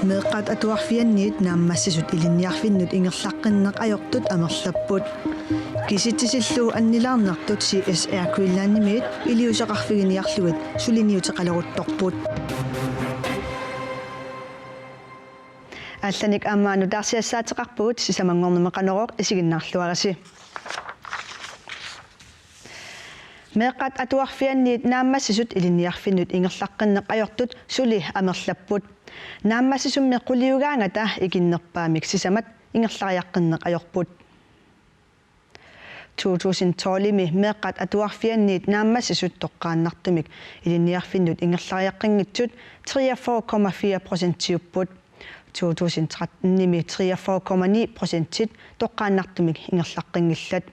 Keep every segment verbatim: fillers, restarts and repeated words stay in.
Meeqqat atuarfianniit naammassisut ilinniarfinnut ingerlaqqinneq ajortut amerlapput. Kisitsisillu annilaarnartut C S R Greenlandimiit iliuuseqarfiginiarlugit suliniuteqaleruttorput. Allanik aamma nutaarsiassaateqarpugut, sisamanngornermi Qanorooq isiginnaarluarisi. Meeqqat atuarfianniit naammassisut ilinniarfinnut ingerlaqqinneq ajortut suli amerlapput. Naammassisummi quliugaangata ikinnerpaamik sisamat ingerlariaqqinneq ajorput. To tusind tolvimi meeqqat atuarfianniit naammassisut toqqaannartumik ilinniarfinnut ingerlariaqqinngitsut treogfyrre komma fire procentiupput. To tusind trettenimi treogfyrre komma ni procentit toqqaannartumik ingerlaqqinngillat.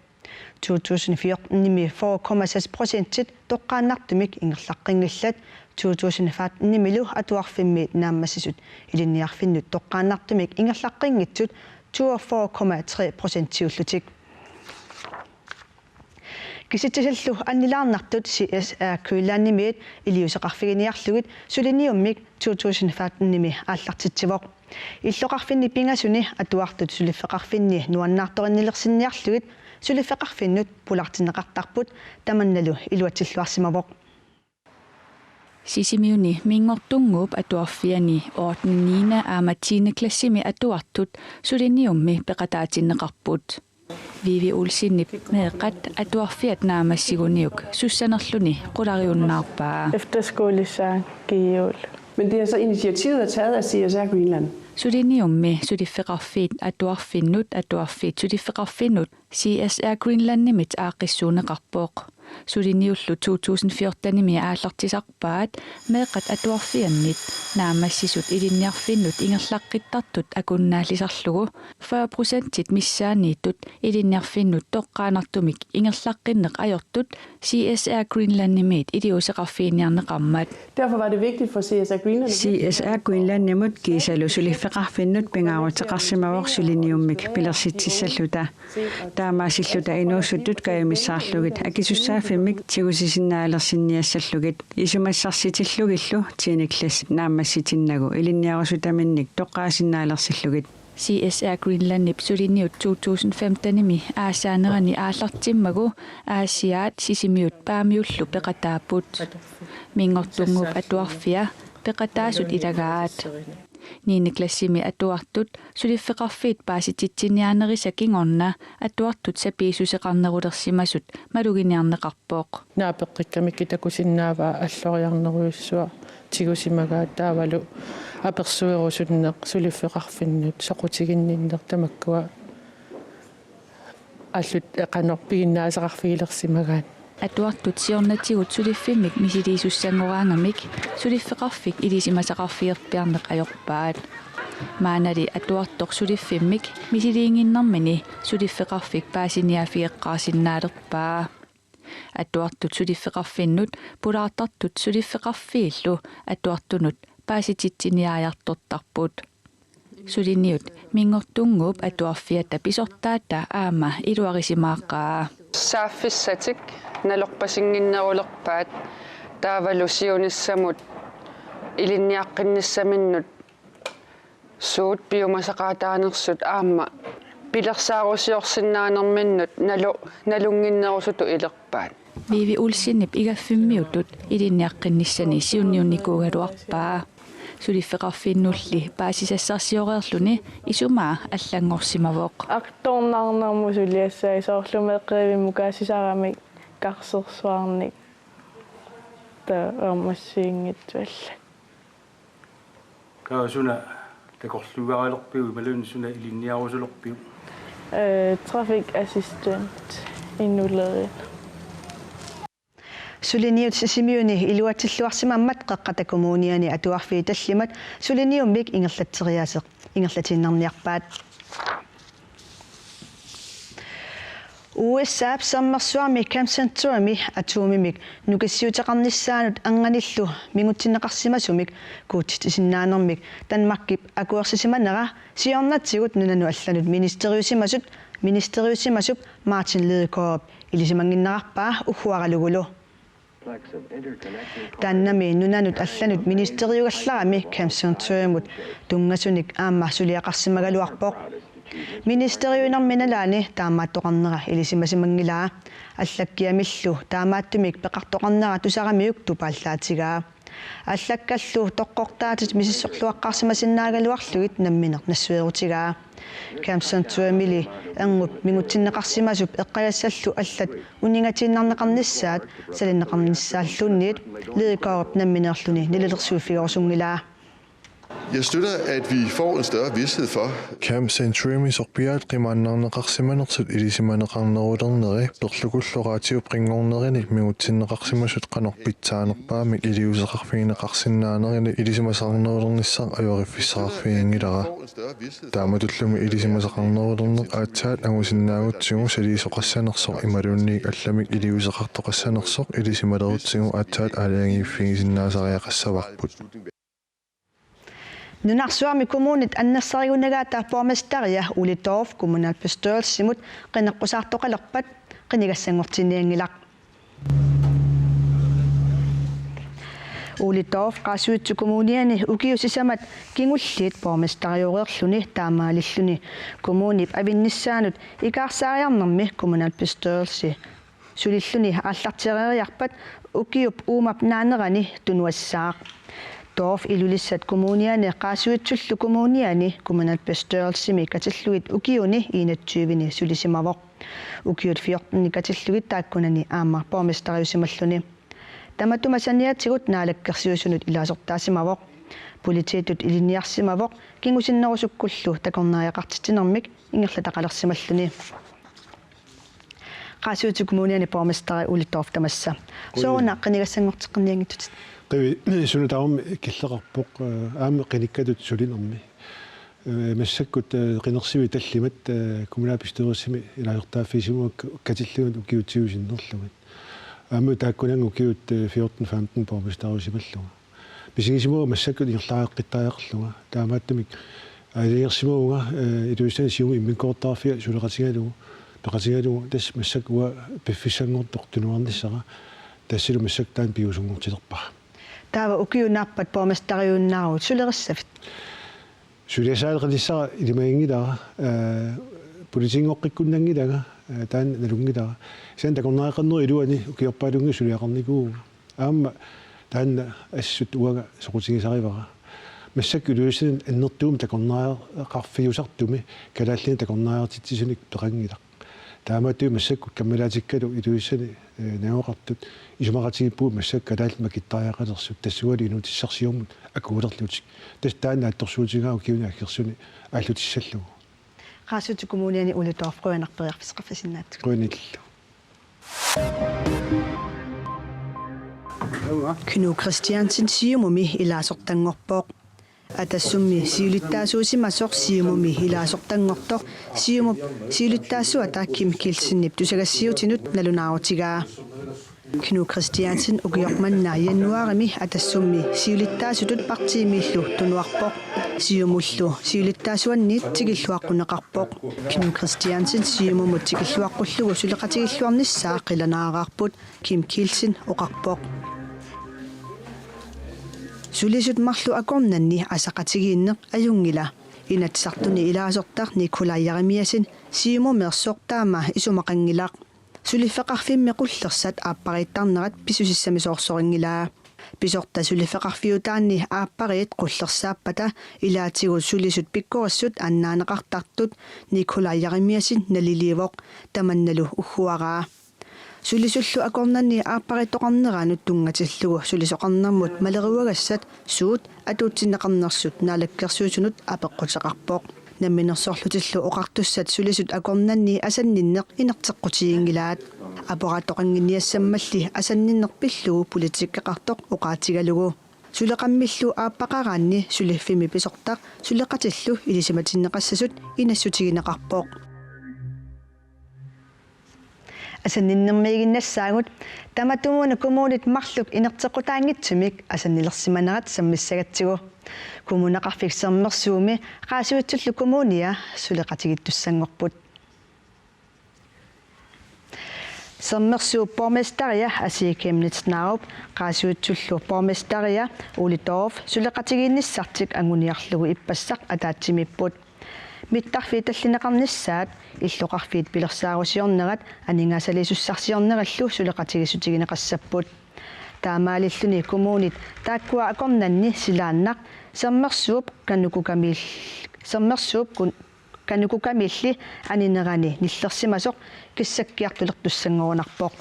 To tusind fjortenimi fyrre komma seks procentit toqqaannartumik ingerlaqqinngillat. To tusind femtenimilu atuarfimmiit naammassisut ilinniarfinnut toqqaannartumik ingerlaqqinngitsut toogfyrre komma tre procentiullutik. Kisitsisillu annilaarnartut C S R Greenlandimiit iliuuseqarfiginiarlugit suliniummik to tusind femtenimi aallartitsivoq. Illoqarfinni pingasuni atuartut suliffeqarfinni nuannaartorinnilersinniarlugit suliffeqarfinnut pulaartinneqartarput, tamannalu iluatsilluarsimavoq. Sisimiuni Minngortunnguup Atuarfiani ottende niende aamma tiende klassimi atuartut suliniummi peqataatinneqarput. Vivi Olsenip meeqqat atuarfiat naammassiguniuk sussanerluni qulariunnaarpaa. Efterskolissaanngikkuullugu. Men det er så initiativet er taget af C S R Greenland. Suliniummi suliffeqarfiit atuarfinnut, atuarfiit suliffeqarfinnut C S R Greenlandimit aaqqissuunneqarpoq. Suliniullu to tusind fjortenimi aallartisarpaat meeqqat atuarfiannit naammassisut ilinniarfinnut ingerlaqqittartut akunnaallisarlugu fyrre procentit missaanniittut ilinniarfinnut toqqaannartumik ingerlaqqinneq ajortut C S R Greenlandimiit iliuuseqarfiginiarneqarmat. Derfor var det vigtigt for C S R Greenland. C S R Greenlandimut kiisalu suliffeqarfinnut pingaaruteqarsimavoq suliniummik pilersitsissalluta. Taamaasilluta inuusuttut kajumissaarlugit akisussaaffimmik tigusisinnaalersinniassallugit isumassarsitillutillu tiende klassit naammassitinnagu ilinniarusutaminnik toqqaasinnaalersillugu. C S R Greenlandip suliniut to tusind femtenimi aasaanerani aallartimmagu Aasiaat Sisimiut Paamiullu peqataapput. Minngortunnguup Atuarfia peqataasut ilagaat. Niende klassimi atuartut suliffeqarfiit paasititsiniaanerisa kingorna atuartut sapiissuseqarnerulersimasut maluginiarneqarpoq. Naapeqqikkamikkit takusinnaavaa alloriarnerujussuaq tigusimagaat, taavalu apersuerusunneq suliffeqarfinnut soqutiginninneq tamakkua allut eqanorpiginnaasaqarfigilersimagaat. Atuartut siornatigut suliffimmik misiliisussanngoraangamik suliffeqarfik ilisimasaqarfigerpiarneq ajorpaat. Maannali atuartoq suliffimmik misiliinnginnermini suliffeqarfik paasiniaaffigeqqaarsinnaalerpaa. Atuartut suliffeqarfinnut pulaartartut suliffeqarfiillu atuartunut paasititsiniaajartortarput. Suliniut Minngortunnguup Atuarfiata pisortaata aamma iluarisimaaqaa. Saaffissatik nalorpasinnginnerulerpaat, taavalu siunissamut ilinniaqqinnissaminnut suut piumasaqaataanersut aamma pilersaarusiorsinnaanerminnut nalu-, nalunnginnerusutut ilerpaat. Vivi Olsenip igaffimmiutut ilinniaqqinnissani siunniunnikuugaluarpaa. Suliffeqarfinnulli paasisassarsioreerluni isumaa allanngorsimavoq. Artornarnermut suliassai, soorlu meeqqerivimmukaassisaramik karsersuarnik taamassiinngitsuallat. Taava suna takorluugarilerpiuk imaluunniit suna ilinniarusulerpiuk? Øh, trafikassistent inulerineq. Suliniut Sisimiuni iluatsilluarsimammat Qeqqata Kommuniani atuarfiit tallimat suliniummik ingerlatseriaaseq ingerlatiinnarniarpaat. U S A-p Sermersuarmi Camp Centurimi atomimik nukissiuteqarnissaanut ernganillu mingutsinneqarsimasumik kuutsitsisinnaanermik Danmarkip akuersisimanera siornatigut nunanut allanut ministeriusimasut, ministeriusimasup Martin Lidegaardip ilisimannginnerarpaa ugguaralugulu. Taannami nunanut allanut ministeriugallarami Camp Centuryamut tunngasunik aamma suliaqarsimagaluarpoq. Ministeriuinermi nalaani taamaattoqarnera ilisimasimanngilaa. Allakkiamillu taamaattumik peqartoqarnera tusaramiuk tupaallaatigaa. Allakkallu toqqortaatit misissorluaqqaarsimasinnaagaluarlugit nammineq nassuerutigaa. Camp Centuryamili erngup mingutsinneqarsimasup eqqagassallu allat uningatiinnarneqarnissaat, salinneqarnissaallunniit Lidegaardip nammineerluni nalilersuiffigerusunngilaa. Jeg støtter, at vi får en større vished for. Camp Centurymi sorpiaat qimaannarneqarsimanersut ilisimaneqarnerulerneri perlukullu raatiup qinngornerini mingutsinneqarsimasut qanoq pitsaanerpaamik iliuuseqarfigineqarsinnaanerini ilisimasaqarnerulernissaq ajoriffissaqarfiginngilara. Taamatullumi ilisimasaqarnerulerneq aatsaat angusinnaagutsigu saliisoqassanersoq imaluunniit allamik iliuuseqartoqassanersoq ilisimalerutsigu aatsaat aalajangiiffigisinnaasariaqassavarput. Nunarsuarmi kommunit annersarigunagaata borgmesteria Ole Dorph kommunalbestyrelsimut qineqqusaartoqalerpat qinigassanngortinnianngilaq. Ole Dorph Qaasuitsup Kommuniani ukiut sisamat kingulliit borgmesterioreerluni taamaalilluni kommunip avinnissaanut ikaarsaariarnermi kommunalbestyrelsi sulilluni aallartereeriarpat ukiup uumap naanerani tunuassaaq. Dorph Ilulissat Kommuniani Qaasuitsullu Kommuniani kommunalbestyrelsimi katillugit ukiuni enogtyveni sulisimavoq. Ukiut fjorteni katillugit taakkunani aamma borgmesteriusimalluni. Tamatuma saniatigut naalakkersuisunut ilaasortaasimavoq. Politiitut ilinniarsimavoq kingusinnerusukkullu takornariaqartitsinermik ingerlataqalersimalluni. Qaasuitsup Kommuniani borgmesteri Ole Dorph tamassa. Qujan. Sooruna qinigassanngorteqqinnianngitsutit? Qivi, suna tamarmi killeqarpoq, eh, aamma qinikkatut sulinermi. Eh, massakkut, eh, qinersivik tallimat, eh, kommunalbestyrelsimi ilaasortaaffigisimavarput katillugit ukiut tyve sinnerlugit. Aamma taakkunannga ukiut, eh, fjorten femten borgmesteriusimallunga. Misigisimavunga massakkut ingerlaqqittarlugu. Taamaattumik aalajangersimavunga, eh, Ilulissani Siumup immikkoortortaqarfia suleqatigalugu, peqatigalugu, tassa massakkut uanga piffissanngortoq tunuarnissara. Tassanilu massakkut taanna piviusunngortilerpara. Taava ukiut naappat borgmesteriunnaarut sulerissavit? Suliassaqarnissara ilimaginngilara, eh, politiinngikkunnanngilanga, eh, taanna nalunngilara. Kisianni takornariaqarnerup iluani ukiorpaalunngikkutta suliaqarnikuuvunga. Aamma taanna assut uanga soqutigisarivara. Massakkut Ilulissani annertuumik takornariaqarfiusartumi kalaallinik takornariartitsisunik peqanngilaq. Taamaattumik massakkut kammalaatikkalu Ilulissani, eh, najugaqartut isumaqatigiippugut massakkut kalaallit makittariaqalersut tassungalu inuutissarsiormut akuulerlutik. Tassa taanna naatsorsuutigaara ukiuni aggersuni aallutissallugu. Qaasuitsup Kommuniani Ole Dorph, qujanaq periarfissaqarfisinnaagatsigit. Qujanaq illillu. Knud Kristiansen Siumumi ilaasortanngorpoq. Atassummi siulittaasuusimasoq Siumumi ilaasortanngortoq Siumup siulittaasuata Kim Kielsenip tusagassiuutinut nalunaarutigaa. Knud Kristiansen ukioq manna januaarimi Atassummi siulittaasutut partiimiillu tunuarpoq. Siumullu siulittaasuanniit tikilluaqquneqarpoq. Knud Kristiansen Siumumut tikilluaqqullugu suleqatigilluarnissaa qilanaaraarput, Kim Kielsen oqarpoq. Sulisut marluk akornanni asaqatigiinneq ajunngilaq. Inatsisartuni ilaasortaq Nikolaj Jeremiassen Siumumeersoq taama isumaqanngilaq. Suliffeqarfimmi qullersat aappariittarnerat pissusissamisoorsorinngilaa. Pisortat suliffeqarfiutaanni aappariit qullersaappata ilaatigut sulisut pikkorissut annaaneqartartut Nikolaj Jeremiassen naliliivoq, tamannalu ugguaraa. Sulisullu akornanni aappariittoqarneranut tunngatillugu sulisoqarnermut maleruagassat suut atuutsinneqarnersut naalakkersuisunut apeqquteqarpoq. Namminersorlutillu oqartussat sulisut akornanni asanninneq inerteqqutiginngilaat. Aporaattoqannginiassammalli asanninneq pillugu politikkeqartoq oqaatigalugu. Suleqammillu aappaqaraanni suliffimmi pisortaq suleqatillu ilisimatinneqassasut inassutigineqarpoq. Asanninnermiiginnassaagut, tamatumuuna kommunit marluk inerteqqutaanngitsumik asannilersimanerat sammissagatsigu. Kommuneqarfik Sermersuumi Qaasuitsullu Kommunia suleqatigiittussanngorput. Sermersuup borgmesteria Asii Chemnitz Narup Qaasuitsullu borgmesteria Ole Dorph suleqatigiinnissartik anguniarlugu ippassaq ataatsimiipput. Mittarfiit tallineqarnissaat, illoqarfiit pilersaarusiornerat aningaasaliisussarsiornerillu suleqatigiissutigineqassapput. Taamaalilluni kommunit taakkua akornanni silaannaq Sermersuup Kanukukamiill-, Sermersuup kun-, Kanukukamiilli aninerani nillersimasoq kissakkiartulertussanngorunarpoq.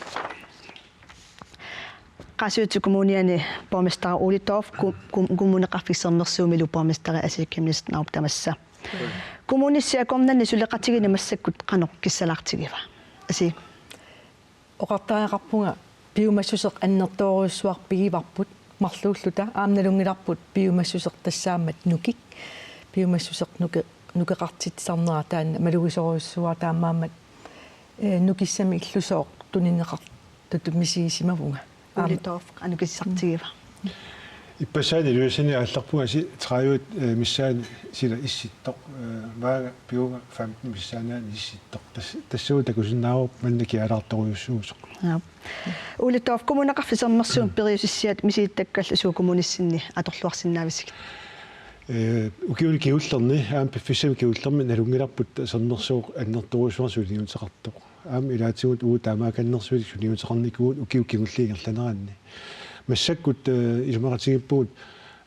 Qaasuitsup Kommuniani borgmester Ole Dorph, ku-, ku-, Kommuneqarfik Sermersuumilu borgmesteri Asii Chemnitz Narup tamassa. Kommunissi akornanni suleqatigiinneq massakkut qanoq kissalaartigiva? Asii. Oqartariaqarpunga piumassuseq annertoorujussuaq pigivarput marluulluta, aamma nalunngilarput piumassuseq tassaammat nukik. Piumassuseq nuke-, nukeqartitsisarnera taanna malugisorujussuuara, taamaammat, eh, nukissamik illusooq tunineqartutut misigisimavunga. Ole Dorph, qanoq kissartigiva? Ippassaani Ilulissani aallarpunga si-, tredive, eh, missaani sila issittoq, eh, maanga pivunga femten missaani issittoq. Tas-, tassuuna takusinnaavarput manna kialaartorujussuusoq. Aap. Ole Dorph, Kommuneqarfik Sermersuup periusissiat misilittakkallu suut kommunissinni atorluarsinnaavisigit? Eh, ukiuni kingullerni, aamma piffissami kingullermi nalunngilarput Sermersuup annertoorujussuarnik suliniuteqartoq. Aamma ilaatigut uagut taamaakannersut suliniuteqarnikuuvugut ukiut kingulliit ingerlaneranni. Massakkut, eh, isumaqatigiippugut,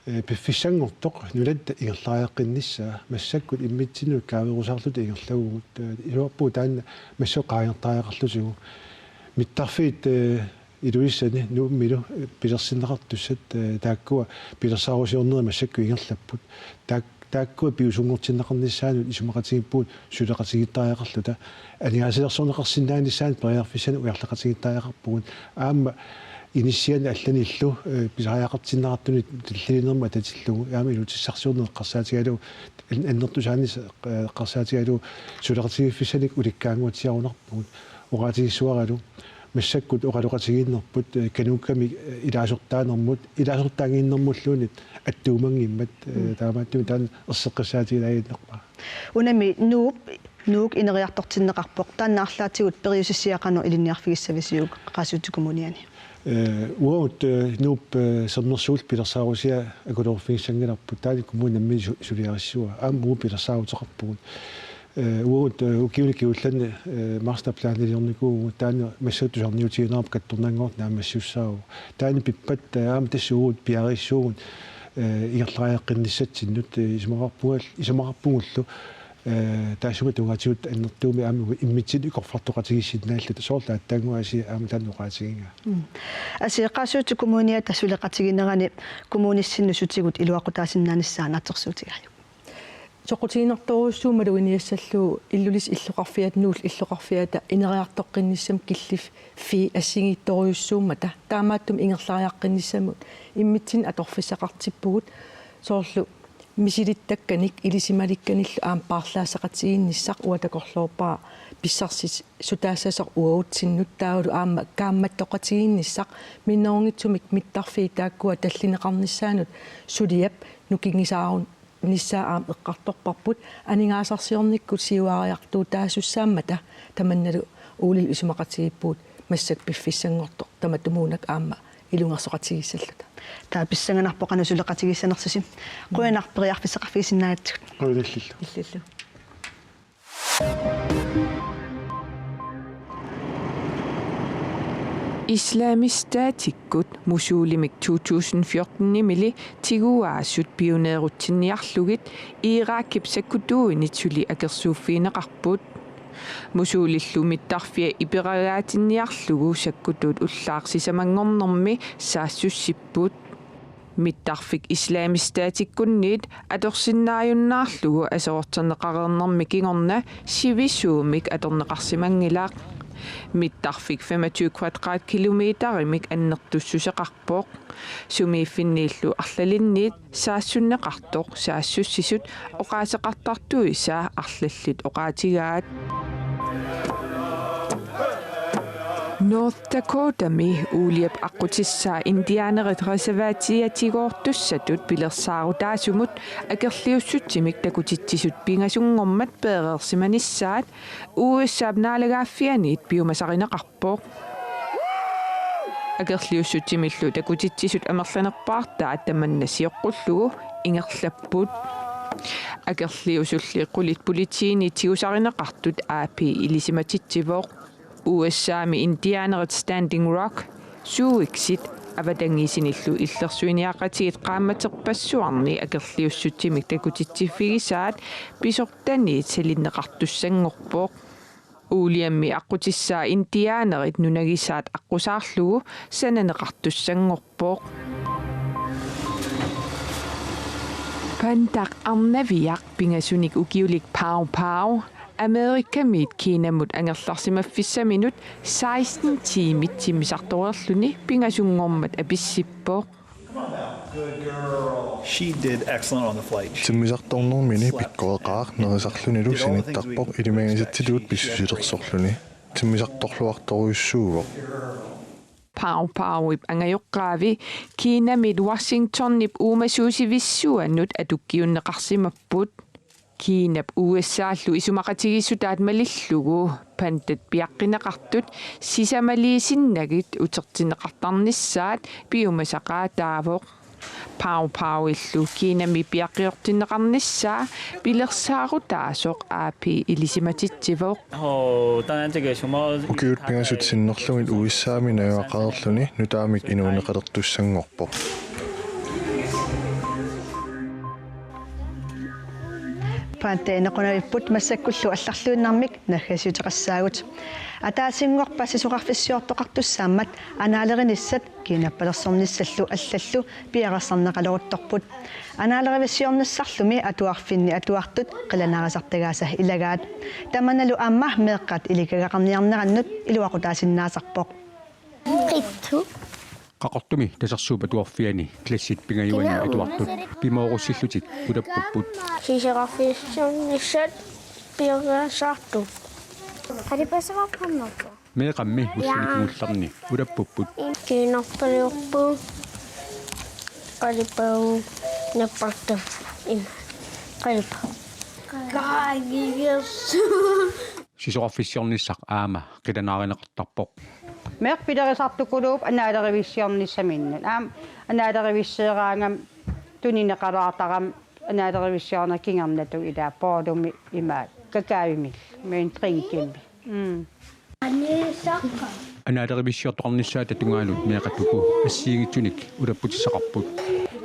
eh, piffissanngortoq nunatta ingerlariaqqinnissaa, massakkut immitsinnut kaaverusaarluta ingerlavugut, eh, iluarpugut taanna massakkut qaangertariaqarlutigu. Mittarfiit, eh, Ilulissani Nuummilu, eh, pilersinneqartussat, eh, taakkua pilersaarusiornerit massakkut ingerlapput. Taak-, taakkua piviusunngortinneqarnissaannut isumaqatigiippugut suleqatigiittariaqarluta. Aningaasalersorneqarsinnaanissaanut periarfissanik ujarleqatigiittariaqarpugut. Aamma inissianik allanillu, eh, pisariaqartinneqartunik tilliliinermut atatillugu. Aamma inuutissarsiorneq eqqarsaatigalugu, an-, annertusaanissaq, eh, eqqarsaatigalugu suleqatigiiffissanik ulikkaannguatsiarunarpugut. Oqaatigissuaralu massakkut oqaloqatigiinnerput, eh, Kanukukamik, eh, ilaasortaanermut, ilaasortaannginnermulluunniit attuumanngimmat, eh, mm, taamaattumik taanna erseqqissaatigilaaginnarpara. Unami Nuup, Nuuk ineriartortinneqarpoq, taanna arlaatigut periusissiat qanoq ilinniarfigissavisiuk Qaasuitsup Kommuniani? Eh, uagut, eh, Nuup, eh, Sermersuullu pilersaarusiai akuleruffigissanngillarput, taanna kommuni nammineq su-, suliarissavaa. Aamma uagut pilersaaruteqarpugut. Eh, uagut, eh, ukiuni kingullerni, eh, masterplaniliornikuuvugut, taanna massakkut tusarniutigineqarpoq kattornanngorlugu naammassisussaavoq. Taanna pippat, eh, aamma tassa uagut piareersuugut, eh, ingerlariaqqinnissatsinnut, eh, isumaqarpungal-, isumaqarpugullu, eh, taassuma tungaatigut annertuumik aamma immitsinnut ikorfartoqatigiissinnaalluta, soorlu aatsaannguaq Asii aamma taanna oqaatigigaa. Mm. Asii, Qaasuitsup Kommuniata suleqatiginerani kommunissinnut sutigut iluaqutaasinnaanissaa naatsorsuutigaajuk? Soqutiginartorujussuuvoq maluginiassallugu Ilulissat illoqarfiata, Nuullu illoqarfiata ineriartoqqinnissamut killiffii assigiittorujussuummata, taamaattumik ingerlariaqqinnissamut immitsinnut atorfissaqartippugut, soorlu misilittakkanik ilisimalikkanillu aamma paarlaassaqatigiinnissaq. Uanga takorloorpara pissarsissutaassasoq uagutsinnut, taavalu aamma kaammattoqatigiinnissaq. Minnerunngitsumik mittarfiit taakkua tallineqarnissaannut suliap nukingisaarun- nissaa aamma eqqartorparput, aningaasarsiornikkut siuariartuutaasussaammata. Tamannalu Olelu isumaqatigiippugut massakkut piffissanngortoq tamatumuunak aamma ilungersoqatigiissalluta. Taava pissanganarpoq qanoq suleqatigiissanersusi. Qujanaq periarfissaqarfigisinnaagatsigut. Qujanarlu. Illillu. Islamisk Statikkut Mosulimik to tusind fjortenimili tiguaasut pioneerutsinniarlugit Irakip sakkutuinit suli akersuuffigineqarput. Mosulillu mittarfia iperagaatinniarlugu sakkutuut ullaaq sisamanngornermi saassussipput. Mittarfik Islamisk Statikkunniit atorsinnaajunnaarlugu aserorterneqareernermi kingorna sivisuumik atorneqarsimanngilaq. Mittarfik femogtyve kvadratkilometerimik annertussuseqarpoq. Sumiiffinniillu arlalinniit saassunneqartoq saassussisut oqaaseqartartuisa arlallit oqaatigaat. North Dakotami uuliap aqqutissaa indianerit reservatiatigoortussatut pilersaarutaasumut akerliussutsimik takutitsisut pingasunngormat peereersimanissaat U S A-p naalagaaffianiit piumasarineqarpoq. Akerliussutsimillu takutitsisut amerlanerpaartaat tamanna sioqqullugu ingerlapput. Akerliusulli qulit politiinit tigusarineqartut A P ilisimatitsivoq. U S A-mi indianerit Standing Rock, Sioux-iksit avatangiisinillu illersuiniaqatigiit qaammaterpassuarni akerliussutsimik takutitsiffigisaat pisortaniit salinneqartussanngorpoq. Uuliammi aqqutissaa indianerit nunagisaat aqqusaarlugu sananeqartussanngorpoq. Pandaq arnaviaq pingasunik ukiulik Paw Paw Amerikamiit Kinamut angerlarsimaffissaminut seksten tiimit timmisartoreerluni pingasunngormat apissippoq. She did excellent on the flight. Timmisartornermini pikkoreqaaq nerisarlunilu sinittarpoq ilimagisatsitut pissusilersorluni. Timmisartorluartorujussuuvoq. Paw Pawip angajoqqaavi Kinamiit Washingtonip uumasuusivissuanut atukkiunneqarsimapput. Kinap U S A-llu isumaqatigiissutaat malillugu pandat piaqqineqartut sisamaliisinnagit utertinneqartarnissaat piumasaqaataavoq. Paw Pawillu Kinami piaqqiortinneqarnissaa pilersaarutaasoq A P ilisimatitsivoq. Og der er det så meget... Ukiut pingasut sinnerlugit U S A-mi najugaqareerluni nutaamik inuuneqalertussanngorpoq. Pandat nequnavipput massakkullu allarluinnarmik naggasiuteqassaagut. Ataasinngorpat sisorarfissiortoqartussaammat anaalerinissat kiinappalersornissallu allallu piareersarneqaleruttorput. Anaalerivissiornissarlumi atuarfinni atuartut qilanaarisartagaasa ilagaat. Tamannalu aamma meeqqat ilikagaqarniarnerannut iluaqutaasinnaasarpoq. Qittu. Qaqortumi Tasersuup Atuarfiani klassit pingajuanni atuartut pimoorussillutik ulappupput. Sisorarfissiornissat piareersartut. Qalipaasavarput aamma. Meeqqammi ulluni kingullerni ulappupput. Kiinarpaliorpugut. Qalipaagut nappartap ima. Qalipaagut. Qaangigersu. Sisorarfissiornissaq aamma qilanaarineqartarpoq. Meeqqat pilerisartukuluupput anaalerivissiornissaminnut. Aamma anaalerivisseeraangama tunineqalaartarami anaalerivissiornerup kingornatigut ilaa bollemi imaat kakaovimillu, imaluunniit drinkimi. Mm. Anaalerivissiortoqarnissaata tungaanut meeqqat uku assigiinngitsunik ulapputissaqarput.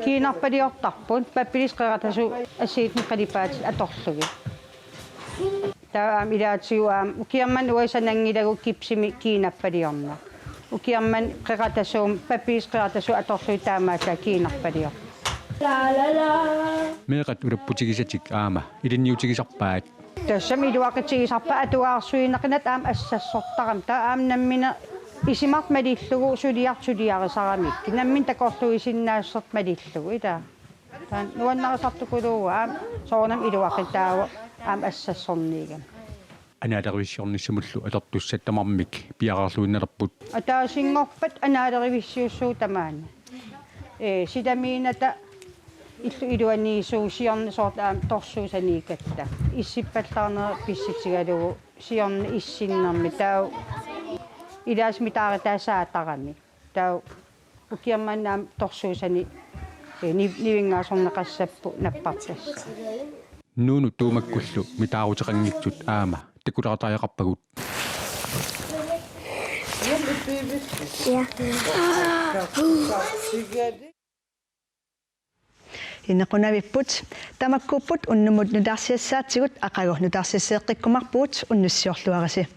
Kiinarpaliortarput, pappilissuseq qeratasoq assigiinngitsut qalipaatit atorlugit. Taava aamma ilaatigut aamma ukioq manna uagut sananngilagut kipsimi kiinarpaliorneq. Ukioq manna qeratasuumik, pappilissuseq qeratasuumik atorlugit taamaallaat kiinarpaliorneq. Meeqqat ulapputigisatik aamma ilinniutigisarpaat. Tassami iluaqutigisarpaat atuarsuineqinata aamma assassortarami. Taava aamma nammineq isumartik malillugu suliartut suliarisaramikku. Nammineq takorluuisinnaasoq malillugu ilaa. Taanna nuannarisartukuluuvoq aamma soorunami iluaqutaavoq aamma assassorniigami. Anaalerivissiornissamullu atortussat tamarmik piareerluinnalerput. Ataasinngorpat anaalerivissiussuuvoq tamaani. Ee, silamiinata illu iluaniissuusiorneq soorlu aamma torsuusaniikkatta. Issippallaarneq pissutigalugu siorna issinnermi taava ilaasa mitaaritaasaatarami. Taava ukioq manna aamma torsuusani, ee, ni-, nivinngaarsorneqassapput nappartassaq. Nuunu Tuumakkullu mitaaruteqanngitsut aamma takulaartariaqarpagut. Ja. Nequnavipput, tamakkuupput unnummut nutaarsiassaatigut, aqagu nutaarsiasseeqqikkumaarpugut, unnussiorluarisi.